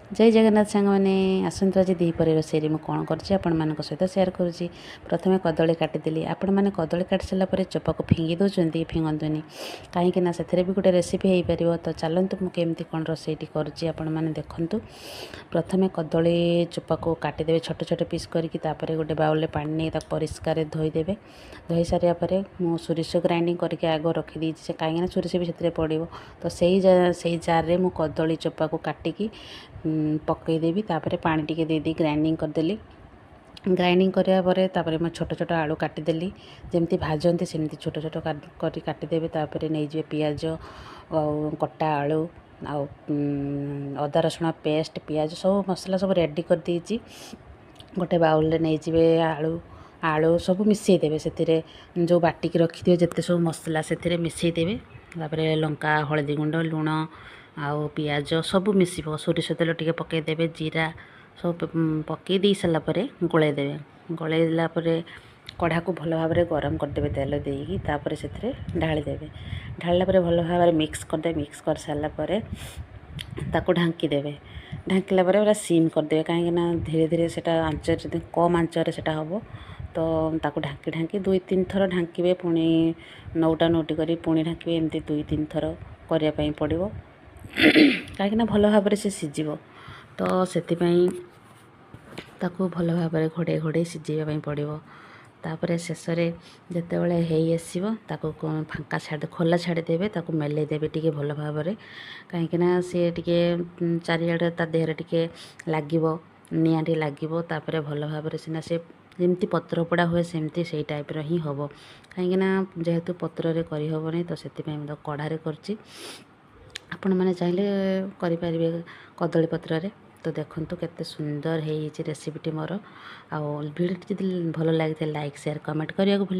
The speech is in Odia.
ଜୟ ଜଗନ୍ନାଥ ସାଙ୍ଗମାନେ, ଆସନ୍ତୁ ଆଜି ଦ୍ୱିପହରେ ରୋଷେଇରେ ମୁଁ କ'ଣ କରିଛି ଆପଣମାନଙ୍କ ସହିତ ସେୟାର କରୁଛି। ପ୍ରଥମେ କଦଳୀ କାଟିଦେଲି। ଆପଣମାନେ କଦଳୀ କାଟି ସାରିଲା ପରେ ଚୋପାକୁ ଫିଙ୍ଗି ଦେଉଛନ୍ତି, ଫିଙ୍ଗନ୍ତୁନି, କାହିଁକି ନା ସେଥିରେ ବି ଗୋଟେ ରେସିପି ହେଇପାରିବ। ତ ଚାଲନ୍ତୁ, ମୁଁ କେମିତି କ'ଣ ରୋଷେଇଟି କରୁଛି ଆପଣମାନେ ଦେଖନ୍ତୁ। ପ୍ରଥମେ କଦଳୀ ଚୋପାକୁ କାଟିଦେବେ ଛୋଟ ଛୋଟ ପିସ୍ କରିକି। ତାପରେ ଗୋଟେ ବାଉଲରେ ପାଣି ନେଇ ତାକୁ ପରିଷ୍କାର ଧୋଇଦେବେ। ଧୋଇ ସାରିବା ପରେ ମୁଁ ସୋରିଷ ଗ୍ରାଇଣ୍ଡିଙ୍ଗ କରିକି ଆଗ ରଖିଦେଇଛି ସେ, କାହିଁକିନା ସୋରିଷ ବି ସେଥିରେ ପଡ଼ିବ। ତ ସେଇ ଜାର୍ରେ ମୁଁ କଦଳୀ ଚୋପାକୁ କାଟିକି ପକାଇଦେବି। ତାପରେ ପାଣି ଟିକେ ଦେଇ ଗ୍ରାଇଣ୍ଡିଙ୍ଗ କରିଦେଲି। ଗ୍ରାଇଣ୍ଡିଙ୍ଗ କରିବା ପରେ ତାପରେ ମୁଁ ଛୋଟ ଛୋଟ ଆଳୁ କାଟିଦେଲି। ଯେମିତି ଭାଜନ୍ତି ସେମିତି ଛୋଟ ଛୋଟ କରି କାଟିଦେବେ। ତାପରେ ନେଇଯିବେ ପିଆଜ ଆଉ କଟା ଆଳୁ ଆଉ ଅଦା ରସୁଣ ପେଷ୍ଟ, ପିଆଜ, ସବୁ ମସଲା ସବୁ ରେଡ଼ି କରିଦେଇଛି। ଗୋଟେ ବାଉଲରେ ନେଇଯିବେ ଆଳୁ ସବୁ ମିଶାଇ ଦେବେ। ସେଥିରେ ଯେଉଁ ବାଟିକି ରଖିଥିବେ ଯେତେ ସବୁ ମସଲା, ସେଥିରେ ମିଶାଇ ଦେବେ। ତାପରେ ଲଙ୍କା, ହଳଦୀ ଗୁଣ୍ଡ, ଲୁଣ ଆଉ ପିଆଜ ସବୁ ମିଶିବ। ସୋରିଷ ତେଲ ଟିକେ ପକାଇଦେବେ, ଜିରା ସବୁ ପକାଇ ଦେଇ ସାରିଲା ପରେ ଗୋଳେଇ ଦେବେ। ଗୋଳେଇ ଦେଲା ପରେ କଢ଼ାକୁ ଭଲ ଭାବରେ ଗରମ କରିଦେବେ ତେଲ ଦେଇକି। ତାପରେ ସେଥିରେ ଢାଳିଦେବେ। ଢାଳିଲା ପରେ ଭଲ ଭାବରେ ମିକ୍ସ କରିଦେବେ। ମିକ୍ସ କରିସାରିଲା ପରେ ତାକୁ ଢାଙ୍କି ଦେବେ। ଢାଙ୍କିଲା ପରେ ପୁରା ସିମ୍ କରିଦେବେ, କାହିଁକିନା ଧୀରେ ଧୀରେ ସେଇଟା ଆଞ୍ଚରେ, କମ୍ ଆଞ୍ଚରେ ସେଇଟା ହେବ। ତ ତାକୁ ଢାଙ୍କି ଢାଙ୍କି 2-3 ଥର ଢାଙ୍କିବେ, ପୁଣି ନଉଟା ନଉଟି କରି ପୁଣି ଢାଙ୍କିବେ। ଏମିତି 2-3 ଥର କରିବା ପାଇଁ ପଡ଼ିବ, କାହିଁକିନା ଭଲ ଭାବରେ ସେ ସିଝିବ। ତ ସେଥିପାଇଁ ତାକୁ ଭଲ ଭାବରେ ଘୋଡ଼େଇ ଘୋଡ଼େଇ ସିଝେଇବା ପାଇଁ ପଡ଼ିବ। ତାପରେ ଶେଷରେ ଯେତେବେଳେ ହେଇ ଆସିବ, ତାକୁ ଫାଙ୍କା ଛାଡ଼ି, ଖୋଲା ଛାଡ଼ିଦେବେ। ତାକୁ ମେଲେଇ ଦେବେ ଟିକେ ଭଲ ଭାବରେ, କାହିଁକିନା ସିଏ ଟିକେ ଚାରିଆଡ଼େ ତା ଦେହରେ ଟିକେ ଲାଗିବ, ନିଆଁ ଟିକେ ଲାଗିବ। ତାପରେ ଭଲ ଭାବରେ ସିନା ସେ ଯେମିତି ପତ୍ର ପୋଡ଼ା ହୁଏ, ସେମିତି ସେଇ ଟାଇପ୍ର ହିଁ ହେବ। କାହିଁକିନା ଯେହେତୁ ପତ୍ରରେ କରିହେବନି, ତ ସେଥିପାଇଁ ମୁଁ ତାକୁ କଢ଼ାରେ କରୁଛି। ଆପଣମାନେ ଚାହିଁଲେ କରିପାରିବେ କଦଳୀ ପତ୍ରରେ। ତ ଦେଖନ୍ତୁ କେତେ ସୁନ୍ଦର ହେଇଯାଇଛି ରେସିପିଟି ମୋର। ଆଉ ଭିଡ଼ିଓଟି ଯଦି ଭଲ ଲାଗିଥାଏ, ଲାଇକ୍, ସେୟାର, କମେଣ୍ଟ କରିବାକୁ ଭୁଲି